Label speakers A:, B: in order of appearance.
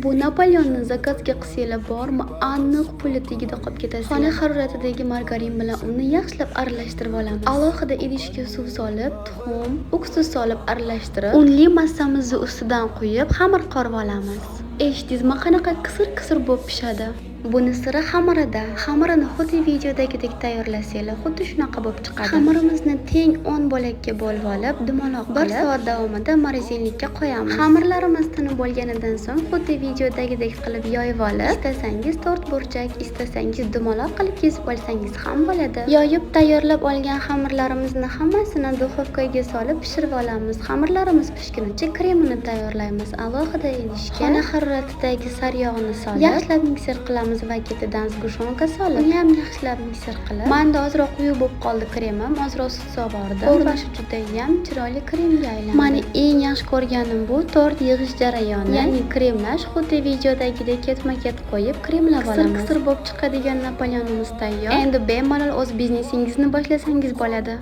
A: Bu Napoleonni заказ ga qilsanglar bormi, aniq puli tagida qolib ketasizlar. Xona haroratidagi margarin bilan uni yaxshilab aralashtirib olamiz. Alohida idishga suv solib, tuxum, уксус solib aralashtirib, unli massamizni ustidan quyib, xamir qorib olamiz. Eshitdingizmi, qanaqa kisir-kisir bo'lib pishadi? Buni siri xamirida. Xamirini xuddi videodagidek tayyorlasanglar, xuddi shunaqa bo'lib chiqadi. Xamirimizni teng 10 bo'lakka bo'lib olib, dumaloq qilib, 1 soat davomida морозильник ka qo'yamiz. Xamirlarimiz tinib bo'lganidan so'ng xuddi videodagidek qilib yoyib olib, istasangiz to'rt burchak, istasangiz dumaloq qilib kesib olsangiz ham bo'ladi. Yoyib tayyorlab olgan xamirlarimizni hammasini duxovkaga solib pishirib olamiz. Xamirlarimiz pishgunicha kremini tayyorlaymiz. Alohida idishga xona haroratidagi saryog'ni solib, yaxshilab mikser qilamiz va ketidan сгущёнка solib, uni ham yaxshilab mikser qilib, manda ozroq quyuq bo'lib qoldi kremim, ozroq sut solvordim. Ko'rinishi judayam chiroyli kremga aylandi. Mani eng yaxshi ko'rganim bu tort yig'ish jarayoni, ya'ni kremlash, xuddi videodagidek ketma-ket qo'yib kremlab olamiz. Qisir bo'lib chiqadigan Napoleonimiz tayyor. Endi bemalol o'z biznesingizni boshlasangiz bo'ladi.